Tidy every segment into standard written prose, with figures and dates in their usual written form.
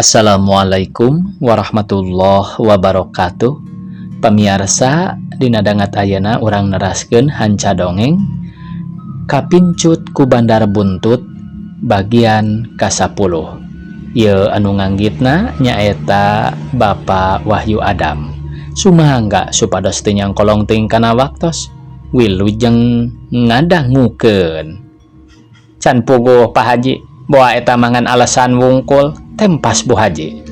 Assalamualaikum warahmatullahi wabarakatuh. Pamiarsa, dina dangat ayeuna urang neraskeun hanca dongeng Kapincut ku Bandar Buntut bagian ka-10. Ieu anu nganggitna nyaeta Bapak Wahyu Adam. Sumangga supados teu nyangkolong teuing kana waktos. Wilujeng ngadangukeun. Can puguh, Pak Haji, boa eta mah ngan alasan wungkul, tempas Bu Haji.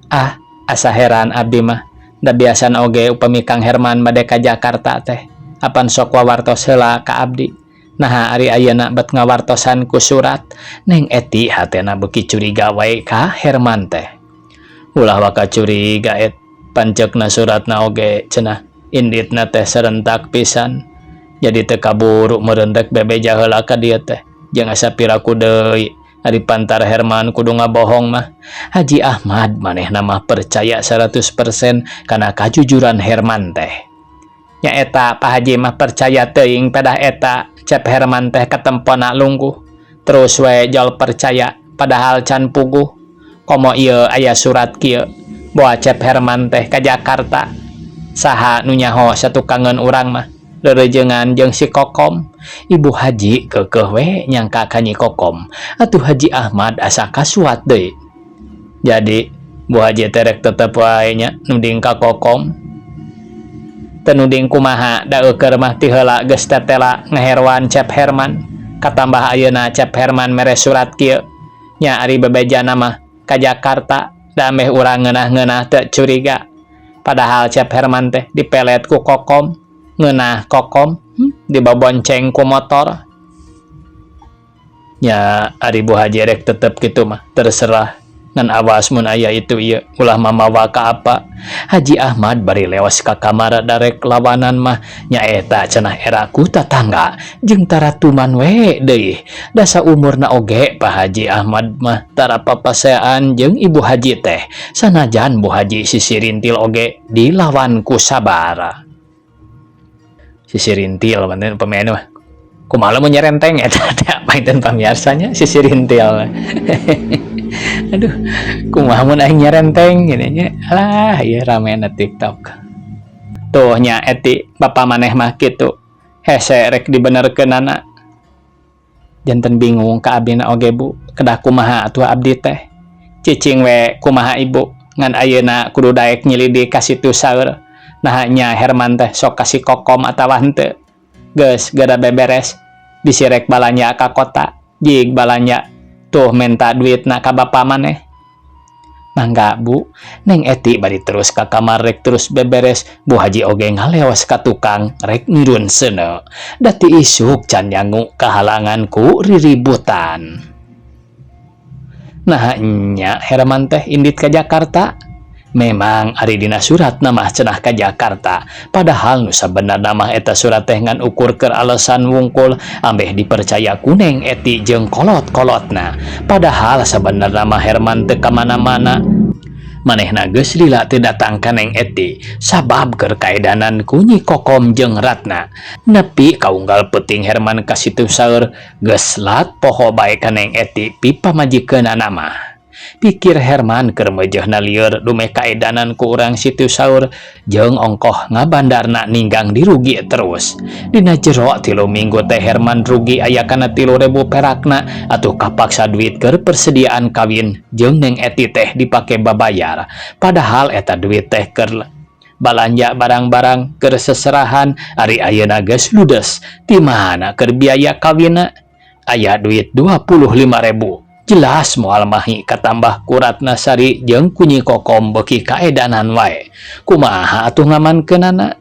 Ah, asa heran abdi mah. Da biasana oge upami Kang Herman bade ka Jakarta teh, apan sok wawartos heula ka abdi. Naha ari ayeuna bet ngawartosan ku surat? Neng Eti hatena beuki curiga wae ka Herman teh. Ulah waka curiga, Et, panceukna suratna oge cenah inditna teh serentak pisan. Jadi teu kaburu meureun rek bebeja heula ka dieu teh. Jeung asa piraku deui ari pantar Herman kudu ngabohong mah. Haji Ahmad manehna mah percaya 100% kana kajujuran Herman teh. Nyaeta, Pak Haji mah percaya teuing, pedah eta Cep Herman teh katempona lungguh. Terus we jol percaya, padahal can puguh. Komo ieu aya surat kieu. Boa Cep Herman teh ka Jakarta. Saha nu nyaho satukangeun urang mah rerejengan jeung si Kokom. Ibu Haji keukeuh we nyangka ka Nyi Kokom. Atuh Haji Ahmad asa kasuat deui. Jadi Bu Haji teh rek tetep wae nya nuding ka Kokom. Teu nuding kumaha, da eukeur mah ti heula geus tetela ngaheroan Cep Herman. Katambah ayeuna Cep Herman mere surat kieu. Nya ari bebejana mah ka Jakarta, da meh urang ngeunah-ngeunah teu curiga. Padahal Cep Herman teh dipelet ku Kokom, ngeunah Kokom dibabonceng ku motor. Nya ari Bu Haji rek tetep kitu mah terserah. Ngan awas mun aya itu ieu ulah mamawa ka apa. Haji Ahmad bari leos ka kamar darek lawanan mah, nyaeta cenah era ku tatangga jeung taratuman we deui. Da saumurna oge Pak Haji Ahmad mah tara papasean jeung Ibu Haji teh. Sanajan Bu Haji sisirintil oge dilawan ku sabar. Sisirintil maneh pemain mah. Kumaha lamun nyerenteng eta teh, panginten pamiarsa nya, sisirintil. Aduh, kumaha mun aing nyerenteng gini nya. Alah, ieu ramena TikTok. Tuh nya Eti, bapa maneh mah kitu. Hese rek dibenerkeunana. Janten bingung ka abdina oge, Bu, kedah kumaha atuh abdi teh. Cicing we kumaha Ibu, ngan ayeuna kudu daek nyelidik ka situ saeur. Naha nya Herman teh sok ka si Kokom atawa henteu. Geus geura beberes, bisi rek balanja ka kota, jig balanja. Tuh menta duitna ka bapa maneh. Mangga, Bu. Neng Eti bari terus ka kamar rek terus beberes, Bu Haji oge ngaleos ka tukang rek ngirun seuneu. Da ti isuk can nyangu kahalangan ku riributan. Naha nya Herman teh indit ka Jakarta? Memang ari dina suratna mah cenah ka Jakarta, padahal nu sabenerna mah eta surat teh ngan ukur keur alasan wungkul ambeh dipercaya ku Neng Eti jeung kolot-kolotna. Padahal sabenerna mah Herman teu ka mana-mana. Manehna geus lila teu datang ka Neng Eti sabab keur kaedanan ku Nyi Kokom jeung Ratna. Nepi ka unggal peuting Herman ka situ saeur, geus lat poho bae ka Neng Eti pipamajikeunana mah. Pikir Herman keur meujeuhna lieur dumeh kaedanan ku urang situ saeur jeung ongkoh ngabandarna ninggang dirugi terus. Dina jero 3 minggu teh Herman rugi aya kana 3.000 perakna, atuh kapaksa duit keur persediaan kawin jeung Neng Eti teh dipake babayar. Padahal eta duit teh keur balanja barang-barang keur seserahan, ari ayeuna geus ludes. Ti mana keur biaya kawinna? Aya duit 25.000. Jelas moal mahi, katambah ku Ratna Sari jeung ku Nyi Kokom beuki kaedanan wae. Kumaha atuh ngamankeunana?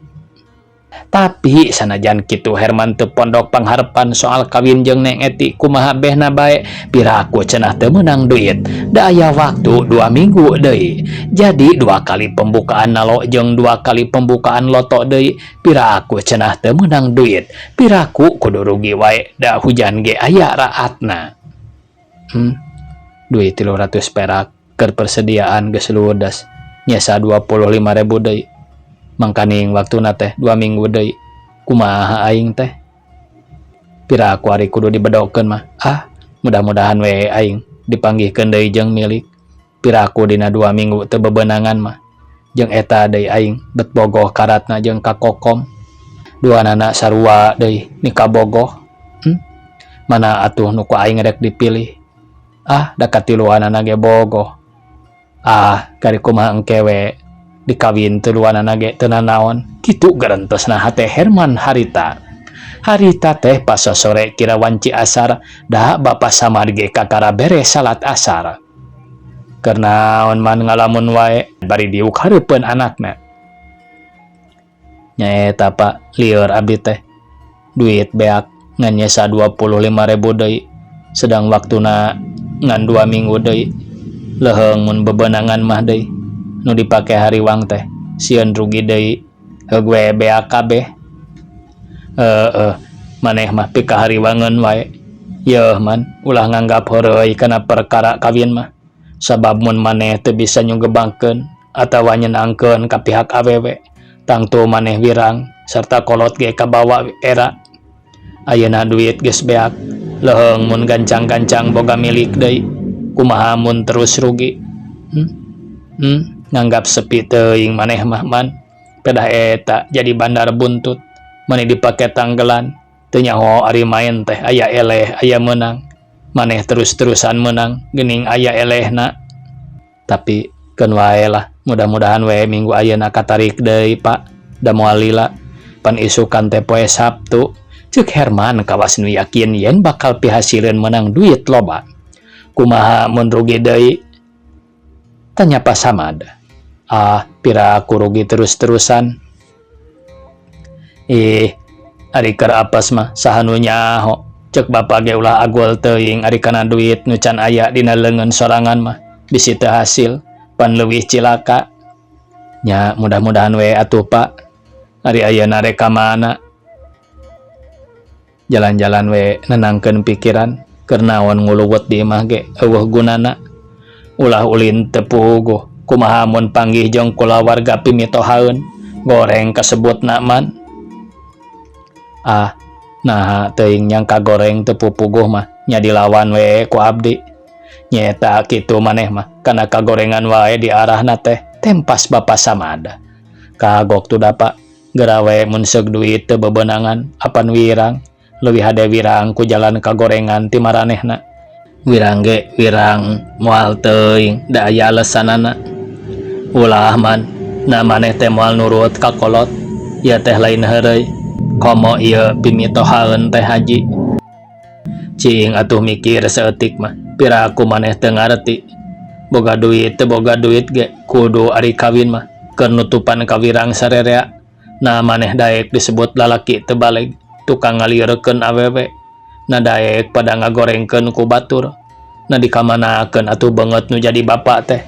Tapi sanajan kitu Herman teu pondok pangharepan soal kawin jeung Neng Eti, kumaha behna bae, piraku cenah teu meunang duit. Da aya waktu 2 minggu deui. Jadi dua kali pembukaan nalo jeung dua kali pembukaan loto deui, piraku cenah teu meunang duit. Piraku kudu rugi wae, da hujan ge aya raatna. Duit 300 perak keur persediaan geus ludes. Nyesa 25.000 deui. Mangkaning waktuna teh 2 minggu deui. Kumaha aing teh? Piraku ari kudu dibedokeun mah. Ah, mudah-mudahan we aing dipanggihkeun deui jeung milik. Piraku dina 2 minggu teu bebenangan mah. Jeung eta deui aing bet bogoh karatna jeung ka Kokom. Duanana sarua deui mikabogoh. Mana atuh nu ku aing rek dipilih. Ah, da katiluanana ge bogoh. Ah, kari kumaha engke we dikawin tiluanana ge teu nanaon. Kitu garentosna hate Herman harita. Harita teh pas sore kira wanci asar, da Bapak Samad ge kakara beres salat asar. Keur naon man ngalamun wae bari diuk hareupeun anakna. Nyaeta Pak, lieur abdi teh. Duit beak ngan nyesa 25.000 deui, sedang waktuna ngan 2 minggu deui. Leuheung mun bebenangan mah deui, nu dipake hariwang teh sieun rugi deui, heug we beak kabeh. Heeh, maneh mah pikahariwangeun wae. Yeuh man, ulah nganggap heureuy kana perkara kawin mah. Sabab mun maneh teu bisa nyugebangkeun atawa nyenangkeun ka pihak awewe, tangtu maneh wirang sarta kolot ge kabawa era. Ayeuna duit geus beak, leuheung mun gancang-gancang boga milik deui, kumaha mun terus rugi. Nganggap sepi teuing maneh mah man. Pedah eta jadi bandar buntut, mani dipake tanggelan, teu nyaho ari main teh aya eleh aya meunang. Maneh terus-terusan meunang, geuning aya elehna. Tapi keun wae lah, mudah-mudahan we minggu ayeuna katarik deui Pak, da moal lila. Pan isukan teh poe Sabtu. Ceuk Herman kawas nu yakin yen bakal pihasileun meunang duit loba. Kumaha mun rugi deui? Tanya Pak Samad. Ah, pira aku rugi terus-terusan. Ih, ari keur apes mah saha nu nyaho. Ceuk bapa ge ulah agul teuing ari kana duit nu can aya dina leungeun sorangan mah bisi teu hasil pan leuwih cilaka. Nya mudah-mudahan we atuh Pak. Ari ayeuna rek ka mana? Jalan-jalan we nenangkeun pikiran, keur naon nguluwet di imah ge eueuh gunana. Ulah ulin teu puguh, kumaha mun panggih jeung kulawarga pimitohaeun, goreng kasebutna man. Ah, naha teuing nyangka goreng teu pupuguh mah nya dilawan we ku abdi. Nyeta kitu maneh mah kana kagorengan wae diarahna teh, tempas Bapak Samad. Kagok tu da Pak, geura we mun seug duit teu bebenangan apan wirang. Leuwih hade wirang ku jalan kagorengan ti maranehna. Wirang ge wirang moal teuing da aya alesanana. Ulah man, na maneh teh moal nurut ka kolot, ieu teh lain heureuy. Komo ieu pimitohaeun teh haji. Cing atuh mikir saeutik mah, piraku maneh teu ngareti. Boga duit teu boga duit ge kudu ari kawin mah keur nutupan kawirang sarerea. Na maneh daek disebut lalaki teu baleg, tukang ngalieurkeun awewe. Na daek pada ngagorengkeun ku batur. Na dikamanakeun atuh beungeut nu jadi bapa teh.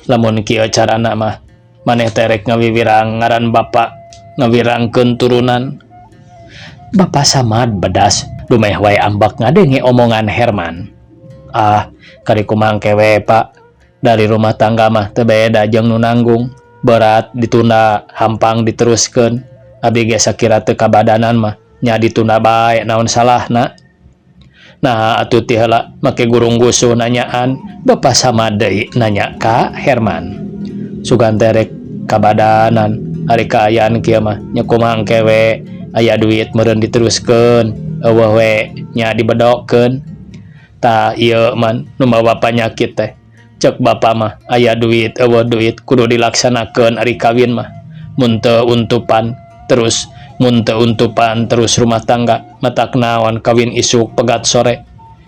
Lamun kieu carana mah, maneh teh rek ngawiwirang ngaran bapa, ngawirangkeun turunan. Bapak Samad bedas, dumeh wae ambek ngadenge omongan Herman. Ah, kari kumaha engke we Pak. Dari rumah tangga mah teu beda jeung nu nanggung. Berat ditunda, hampang diteruskeun. Abi ge sakira teu kabadanan mah nya ditunda bae naon salahna. Nah, atuh ti heula make gurung gusuh nanyaan, Bapak Samad deui nanya ka Herman. Sugan teh rek kabadanan, ari kaayaan kieu mah nya kumaha engke we aya duit meureun diteruskeun, eueuh we nya dibedokkeun. Tah ieu man nu mawa panyakit teh. Ceuk bapa mah aya duit eueuh duit kudu dilaksanakeun ari kawin mah. Mun teu untupan terus, mun teu untupan terus rumah tangga matak naon kawin isuk pegat sore.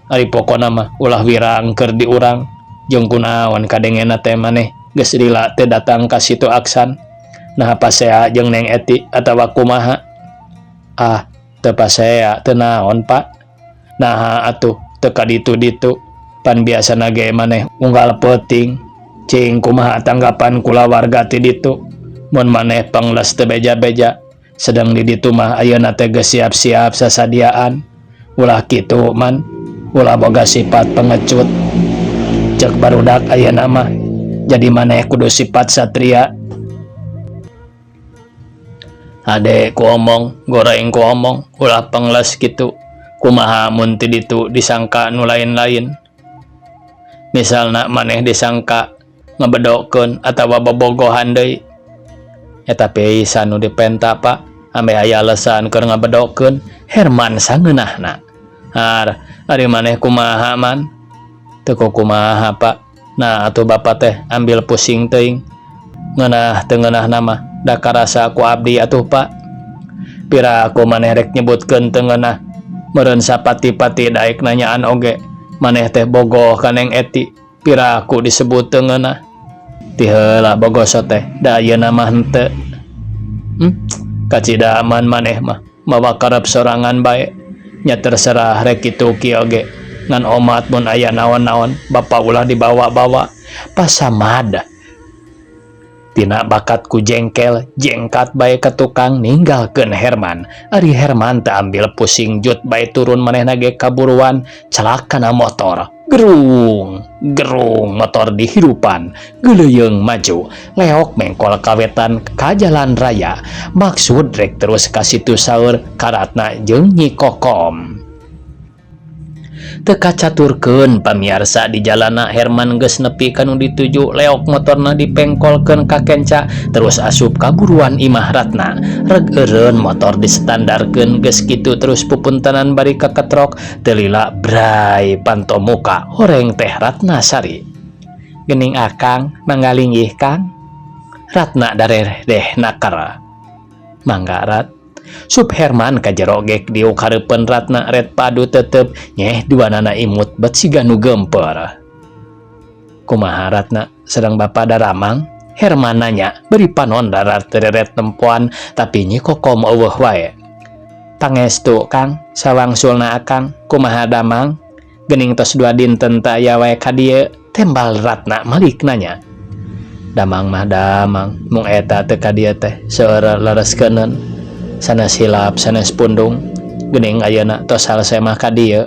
Ari pokona mah ulah wirang keur diurang. Jeung kunaon kadengena teh maneh geus lila teu datang ka situ Aksan. Nah pasea jeung Neng Eti atawa kumaha? Ah, teu pasea teu naon Pak. Naha atuh teu ka ditu-ditu. Pan biasana ge maneh unggal peuting. Cing kumaha tanggapan kulawarga ti ditu? Mun maneh pangles teu beja-beja, sedang di ditu mah ayeuna teh geus siap-siap sasadiaan. Ulah kitu man, ulah boga sifat pengecut. Ceuk barudak ayeuna mah, jadi maneh kudu sifat satria. Hade ku omong, goreng ku omong, ulah pangles kitu. Kumaha mun ti ditu disangka nu lain-lain. Misalna maneh disangka ngebedokeun atawa bobogohan deui. Eta pisan nu dipenta, Pak. Ambeh aya alesan keur ngabedokeun. Herman sangeunahna. Har, ari maneh kumaha, Man? Teu kumaha, Pak. Nah, atuh bapak teh ambil pusing teuing. Ngeunah teu ngeunahna mah da karasa ku abdi atuh, Pak. Piraku maneh rek nyebutkeun teu ngeunah. Meureun sapati-pati daek nanyaan oge. Maneh teh bogoh ka Neng Eti. Piraku disebut teu ngeunah. Ti heula bogoso teh, da ayeuna mah henteu. Kacida aman maneh mah, mawa karep sorangan bae. Nya terserah rek kitu kieu ge. Ngan omat mun aya naon-naon, bapa ulah dibawa-bawa. Pasamad tina bakat ku jengkel, jengkat bae ka tukang ninggalkeun Herman. Ari Herman teu ambil pusing, jut bae turun, manehna ge kaburuan celak kana motor. Gerung, gerung motor dihirupan, geuleuyeung maju, leok mengkol ka wetan ka jalan raya. Maksud rek terus ka situ saeur ka Ratna jeung Nyi Kokom. Teu kacaturkeun, pamiarsa, di jalanna Herman geus nepi ka nu dituju. Leok motorna dipengkolkeun ka kenca, terus asup ka buruan imah Ratna. Reg eureun motor distandarkeun, geus kitu terus pupuntanan bari kaketrok. Teu lila bray panto muka horeng teh Ratna Sari. "Geuning Akang, mangga linggih, Kang." Ratna darehdeh naker. "Mangga, Rat." Sup Herman ka jero gek diuk hareupeun Ratna. Red padu tetep nyeh duanana imut bet siga nu gemper. "Kumaha, Ratna, sareng Bapak daramang?" Herman nanya beri panon darat tereret nempoan, tapi Nyi Kokom euweuh wae. "Pangestu, Kang, sawangsulna Akang kumaha damang? Geuning tos 2 dinten teu aya wae ka dieu," tembal Ratna malik nanya. "Damang mah damang, mung eta teu ka dieu teh seueur lereskeunun. Sanes hilap, sanes pundung. Geuning ayeuna tos salese mah ka dieu."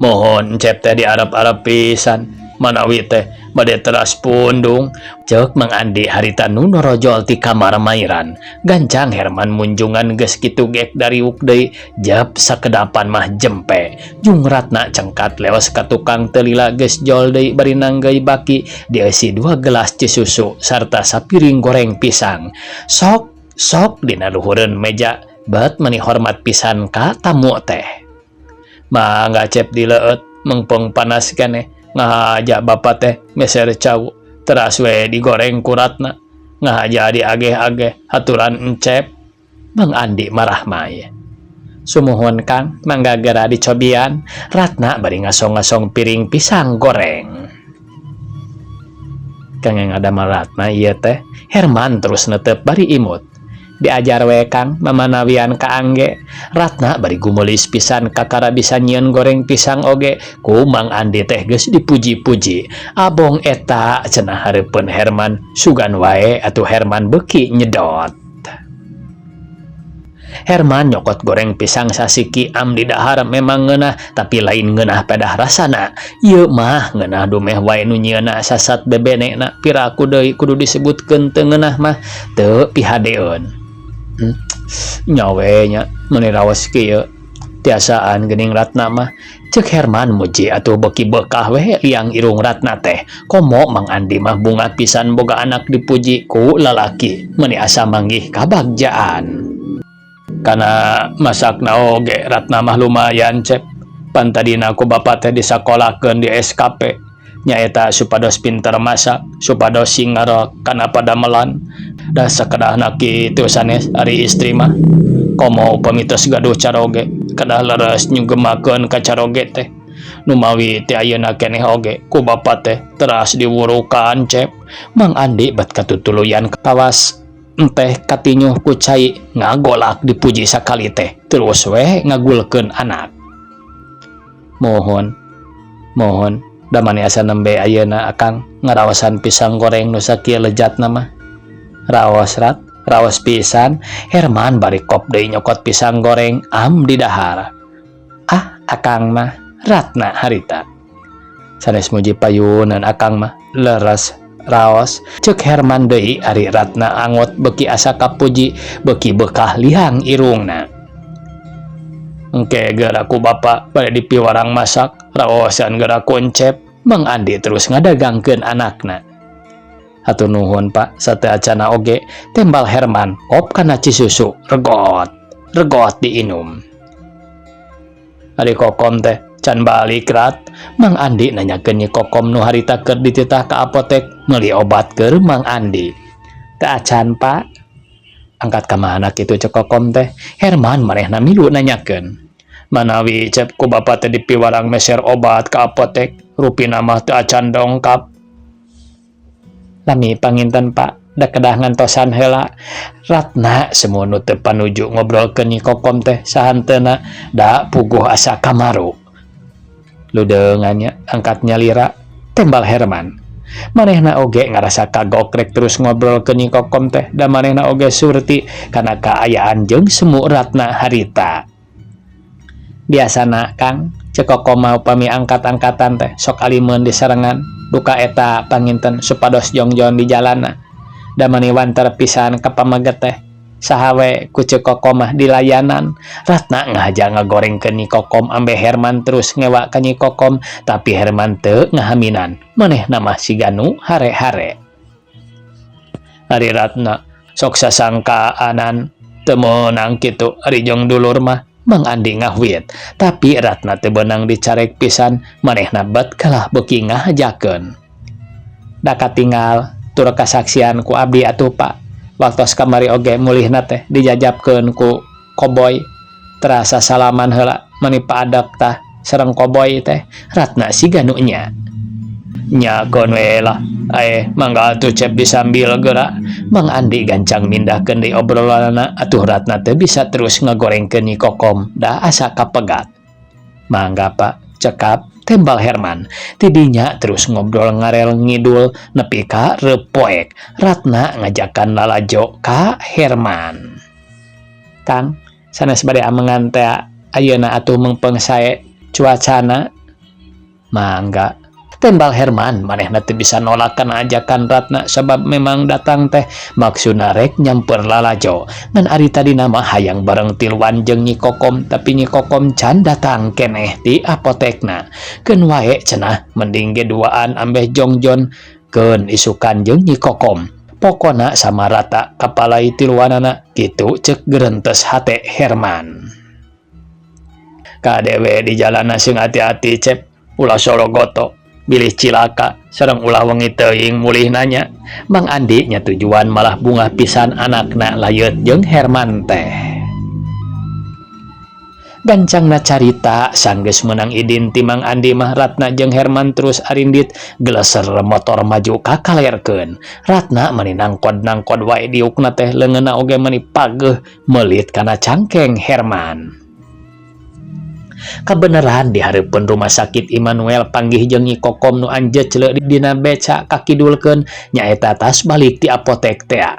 "Mohon, Encep teh diarep-arep pisan. Manawi teh bade teras pundung," ceuk Mang Andi harita nu norojol ti kamar mairan. Gancang Herman munjungan, geus kitu gek dariuk deui. Jap sakedapan mah jempe. Jung Ratna cengkat leos ka tukang. Teu lila geus jol deui bari nanggeuy baki dieusi dua gelas cisusu sarta sapiring goreng pisang. "Sok, sok," dina luhureun meja bet meni hormat pisan ka tamu teh. "Mangga, Cep, dileueut. Mengpeng panas keneh. Ngahaja bapak teh meser cau teras we digoreng ku Ratna. Ngahaja diageh-ageh, haturan Encep." Mang Andi marahmai. "Sumuhun, Kang, mangga gera dicobian," Ratna bari ngasong-ngasong piring pisang goreng. "Kengeng ada Ratna ieu teh," Herman terus netep bari imut. "Diajar we, Kang, mamanawian kaangge," Ratna bari gumulis pisan kakara bisa nyieun goreng pisang oge. Ku Mang Andi teh geus dipuji-puji. "Abong eta," cenah hareupeun Herman. Sugan wae atuh Herman beuki nyedot. Herman nyokot goreng pisang sasiki am didahar. Memang ngeunah, tapi lain ngeunah pedah rasana. Ieu mah ngeunah dumeh wae nu nyieunna sasat bebenena. Piraku deui kudu disebutkeun teu ngeunah mah teu pihadeeun. Nya we nya, meuni raos kieu. Tiasaan geuning Ratna mah," cek Herman muji. Atuh beuki bekah we liang irung Ratna teh. Komo Mang Andi mah bunga pisan boga anak dipuji ku lalaki, meuni asa manggih kabagjaan. "Kana masakna oge Ratna mah lumayan, Cep. Pan tadina ku bapak teh disakolakeun di SKP nyaeta supados pinter masak, supados sing ngarok kana padamelan. Da sakedahna kitu sanes ari istri mah. Komo upami tos gaduh caroge, kedah leres nyugemakeun ka caroge teh. Numawi ti ayeuna keneh oge ku bapak teh teras diwurukan, Cep." Mang Andi bat katutuluyan kawas enteh katinyuh ku cai ngagolak dipuji sakali teh terus weh ngagulkeun anak. "Mohon, mohon, da mani asa nembe ayeuna Akang ngaraosan pisang goreng nu sakieu lejatna mah." "Raos, Rat, raos pisan," Herman bari kop deui nyokot pisang goreng am didahar. "Ah, Akang mah," Ratna harita. "Sanes muji payunan, Akang mah leres raos," cek Herman deui. Ari Ratna angot beuki asa kapuji, beuki bekah liang irungna. "Engke geura ku bapak bade dipiwarang masak, raosan geura ku Encep." Mang Andi terus ngadagangkeun anakna. Hatur nuhun, Pak, sateuacanna oge, tembal Herman kop kana cisusu regot regot diinum. Ari Kokom teh can balik, Rat? Mang Andi nanyakeun Nyi Kokom nu harita keur dititah ka apotek meuli obat keur Mang Andi. Teu acan, Pak. Angkat ka mana kitu Ceu Kokom teh? Herman manehna milu nanyakeun. Manawi, Cep, ku bapa teh dipiwarang meser obat ka apotek, rupina mah teu acan dongkap. Lami panginten, Pak, da kedah ngantosan heula. Ratna semu nu teu panuju ngobrolkeun Nyi Kokom teh sahanteuna da puguh asa kamaru. Ludeungan nya, angkat nyalira, tembal Herman. Manehna oge ngarasa kagok rek terus ngobrol ke Nyi Kokom teh, da manehna oge surti kana kaayaan jeung semu Ratna harita. Biasana, Kang, Ceu Kokom mah upami angkat-angkatan teh sok alimeun disarengan duka eta panginten supados jongjon di jalana. Da mani wanter pisan ka pameget teh, saha we ku Ceu Kokom mah dilayanan. Ratna ngahaja ngagorengkeun Nyi Kokom ambe Herman terus ngewa ka Nyi Kokom, tapi Herman teu ngahaminan, manehna mah siga nu hare-hare. Ari Ratna sok sasangkaanan teu meunang kitu ari jeung dulur mah, Mang Andi ngahuit, tapi Ratna teu beunang dicarek pisan, manehna bet kalah beuki ngahajakeun. Da katinggal tur kasaksian ku abdi atuh, Pak, waktos kamari oge mulihna teh dijajabkeun ku Koboy, terasa salaman heula, mani paadek tah sareng Koboy teh. Ratna siga nu nya. Nya keun we lah. Ae mangga atuh, Cep, disambil geura. Mang Andi gancang mindahkeun deui obrolanana atuh Ratna teu bisa terus ngagorengkeun Nyi Kokom da asa kapegat. Mangga, Pak, cekap, tembal Herman. Tidinya terus ngobrol ngarel ngidul nepi ka repoek. Ratna ngajakan lalajo ka Herman. Kang, sanes bade amengan teh ayeuna atuh mengpeng sae cuacana? Mangga, tembal Herman, manehna teu bisa nolak kana ajakan Ratna sebab memang datang teh maksudna rek nyamper lalajo. Ngan ari tadina mah hayang bareng tiluan jeung Nyi Kokom, tapi Nyi Kokom can datang keneh ti apotekna. Keun wae cenah, mending ge duaan ambeh jongjon, keun isukan jeung Nyi Kokom. Pokona sama rata kapalai tiluanana kitu ceuk gerentes hate Herman. Kade we di jalanna sing hati-hati, Cep, ulah sorogoto bilih cilaka sareng ulah wengi teuing mulihna nya. Mang Andi nya tujuan malah bungah pisan anakna layeut jeung Herman teh. Gancangna carita, sanggeus meunang idin ti Mang Andi mah Ratna jeung Herman terus arindit geleser motor maju kakalerkeun. Ratna mani nangkod-nangkod wae diukna teh, leungeunna oge mani pageuh meulit kana cangkeng Herman. Kabeneran di hareupeun rumah sakit Immanuel panggih jeung Nyi Kokom nu anjeceuleu dina beca kakidulkeun, nyaeta tas balik ti apotek tea.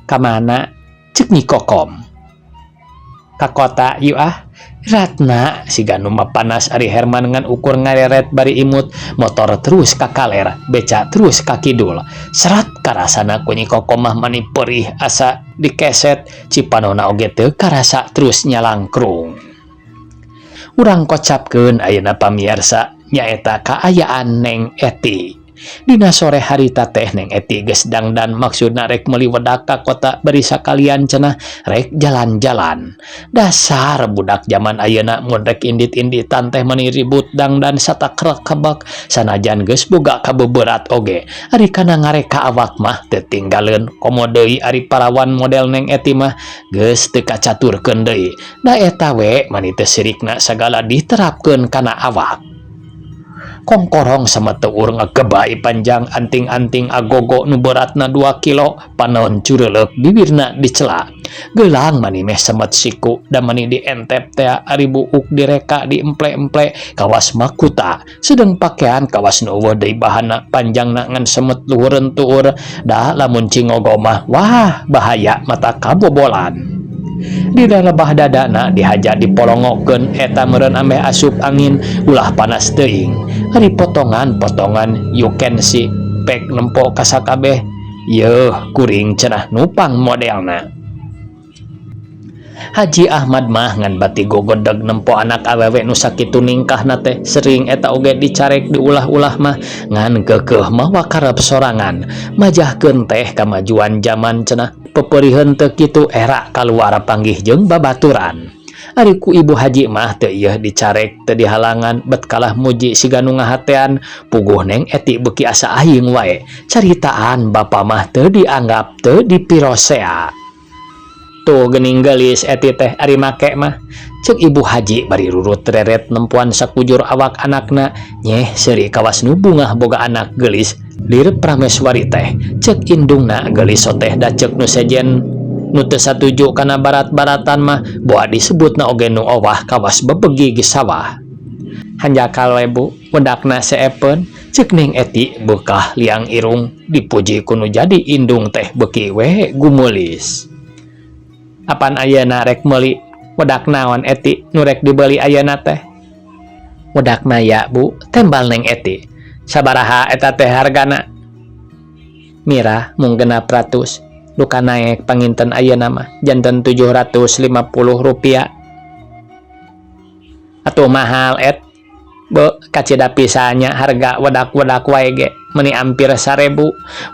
Kamana? Cek Nyi Kokom. Ka kota yuk ah. Ratna siga nu mapanas ari Herman ngan ukur ngareret bari imut. Motor terus kakaler, beca terus kakidul. Serat karasana ku Nyi Kokom mah mani perih asa dikeset, cipanona oge teu karasa terus nyalangkrung. Urang kocapkeun ayeuna, pamiarsa, nyaeta kaayaan Neng Eti. Dina sore harita teh Neng Eti geus dangdan maksudna rek meuli wedak ka kota bari sakalian cenah rek jalan-jalan. Dasar budak zaman ayeuna mun rek indit-inditan teh mani ribut dangdan satakrek-kebek sanajan geus boga kabeberat oge. Ari kana ngareka awak mah teu tinggaleun, komo deui ari parawan model Neng Eti mah geus teu kacaturkeun deui. Da eta we mani teu sirikna sagala diterapkeun kana awak. Kongkorong sama teuur ngagebai panjang anting-anting agogo nu beratna 2 kilo, panon cureuleup, bibirna dicela. Gelang mani meh semet siku da mani dientep tea, ari buuk direka diemple-emple kawas makuta. Sedeng pakaian kawas nu euweuh deui bahanna, panjangna ngan semet luhureun tuur, da lamun cingogo mah wah bahaya mata kabobolan. Di lebah dadana dihaja dipolongokeun eta meureun ambeh asup angin ulah panas teuing. Ari potongan-potongan you can see pek nempo ka sakabeh, yeuh kuring cenah nupang modelna. Haji Ahmad mah ngan bati gogedeg nempo anak awewe nu sakitu ningkahna teh sering eta oge dicarek diulah-ulah mah ngan keukeuh mawa karep sorangan majahkeun teh kamajuan jaman cenah peperiheun teu kitu era kaluar panggih jeung babaturan. Ari ku ibu haji mah teu ieuh dicarek teu dihalangan bet kalah muji siga nu ngahatean puguh neng eti beuki asa aing wae caritaan bapa mah teu dianggap teu dipirosea. Tuh geuning geulis eti teh ari make mah ceuk ibu haji bari rurut reret nempoan sakujur awak anakna nyeh seuri kawas nu bungah boga anak geulis lir prameswari teh ceuk indungna geulis soteh da ceuk nu sejen nu teu satuju kana barat-baratan mah boa disebutna oge nu owah kawas bebegi ge sawah. Hanjakal we bu wedakna seepeun ceuk Neng Eti beukah liang irung dipuji ku nu jadi indung teh beuki we gumulis. Apan ayeuna rek meuli wedak naon Eti nu rek dibeli ayeuna teh? Wedak maya bu tembal Neng Eti. Sabaraha eta teh hargana? Mirah mung 600 duka naek panginten ayeuna mah janten 750 rupiah. Atuh mahal et. Be kacida pisan nya harga wedak-wedak wae ge meuni ampir 1000.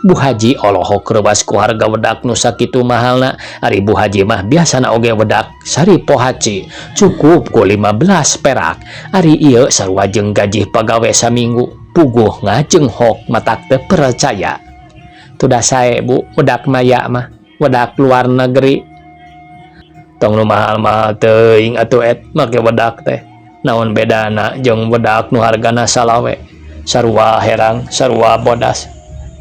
Bu Haji olohok reuwas ku harga wedak nu sakitu mahalna. Ari Bu Haji mah biasana oge wedak sari pohaci cukup ku 15 perak. Ari ieu sarua jeung gajih pagawe saminggu puguh ngajenghok matak teu percaya. Tudah sae bu wedak maya mah wedak luar negeri. Tong nu mahal-mahal teuing atuh et make wedak teh. Naon bedana jeung wedak nu hargana salawe sarua herang sarua bodas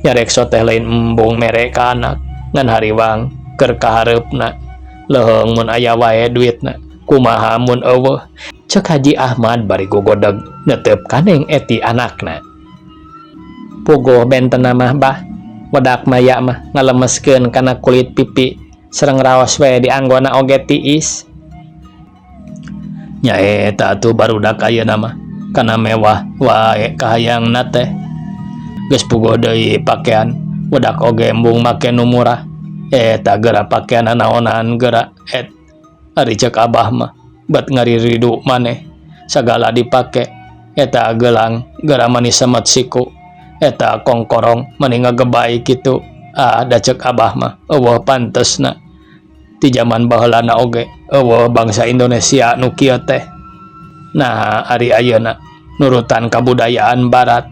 nyarekso teh lain embung mere ka anak ngan hariwang keur kahareupna leuheung mun aya wae duitna kumaha mun eueuh ceuk Haji Ahmad bari gogodeg netep ka Neng Eti anakna. Puguh bentena mah bah wedak maya mah ngalemeskeun kana kulit pipi sareng raos we dianggona oge tiis. Nyaeta atuh barudak ayeuna mah kana mewah wae kahayangna teh. Geus puguh deui pakean wedak oge embung make nu murah. Eta geura pakean nanaonan geura et ari ceuk abah mah bet ngariridu maneh sagala dipake eta gelang geura mani semet siku eta kongkorong mani ngagebay kitu ah da ceuk abah mah eueuh pantesna. Ti jaman baheulana oge eueuh bangsa Indonesia nu kieu teh. Nah ari ayeuna nurutan kabudayaan barat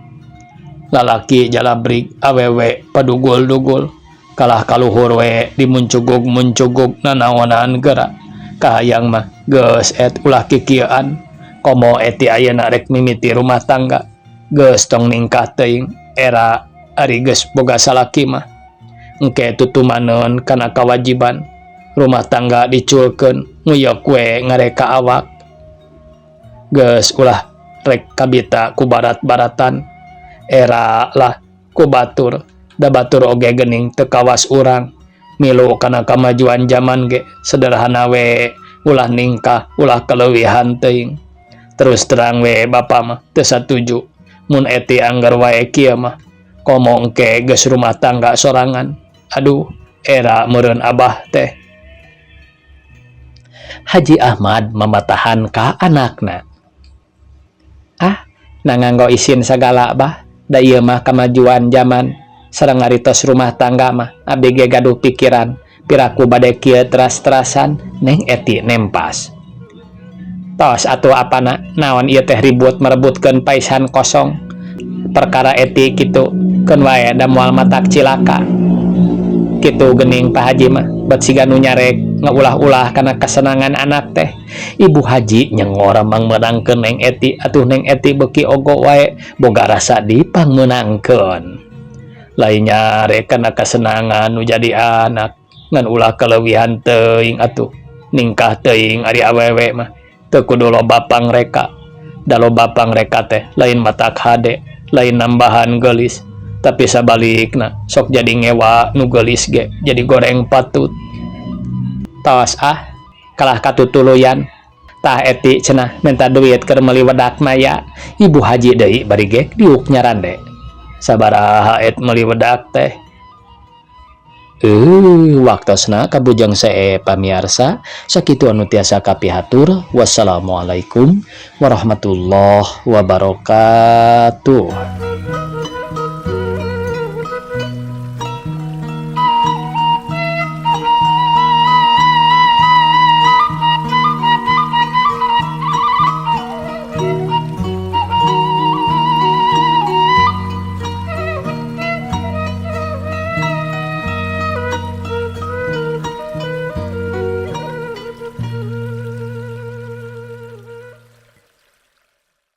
lalaki jalabrig awewe padugul-dugul kalah kaluhur we dimuncugug-muncugug nanaonan geura kahayang mah geus et ulah kikieuan komo eti ayeuna rek mimiti rumah tangga geus tong ningkah teuing era ari geus boga salaki mah engke tutumaneun kana kawajiban rumah tangga diculkeun nguyok we ngareka awak geus ulah rek kabita ku barat-baratan era lah ku batur da batur oge geuning teu kawas urang milu kana kamajuan jaman ge sederhana we ulah ningkah ulah kaleuwihan teuing terus terang we bapa mah teu satuju mun eti anggar wae kieu mah komo engke geus rumah tangga sorangan aduh era meureun abah teh. Haji Ahmad mamatahan ka anakna. Ah, na nganggo isin sagala bah, da ieu mah kamajuan jaman sareng ngaritos rumah tangga mah abdi ge gaduh pikiran piraku bade kieu teras-terasan Neng Eti nempas. Tos atuh apana naon ieu teh ribut merebutkeun paisan kosong. Perkara eti kitu keun wae da moal matak cilaka. Kitu geuning Pak Haji mah bet siga nu nyarek ngaulah-ulah kana kesenangan anak teh. Ibu Haji nyengor mangmeunangkeun Neng Eti atuh Neng Eti beuki ogo wae boga rasa dipangmeunangkeun. Lain nyarek kana kesenangan nu jadi anak ngan ulah kaleuwihan teuing atuh ningkah teuing ari awewe mah teu kudu loba pangreka. Da loba pangreka teh lain matak hade lain nambahan geulis tapi sabalikna sok jadi ngewa nu geulis ge jadi goreng patut. Tos ah kalah katutuluyan tah eti cenah minta duit keur meuli wedak maya. Ibu Haji deui bari gek diuk nyarande. Sabaraha et meuli wedak teh? Waktosna kabujang see pamiarsa, sakitu anu tiasa kapihatur. Wassalamualaikum warahmatullahi wabarakatuh.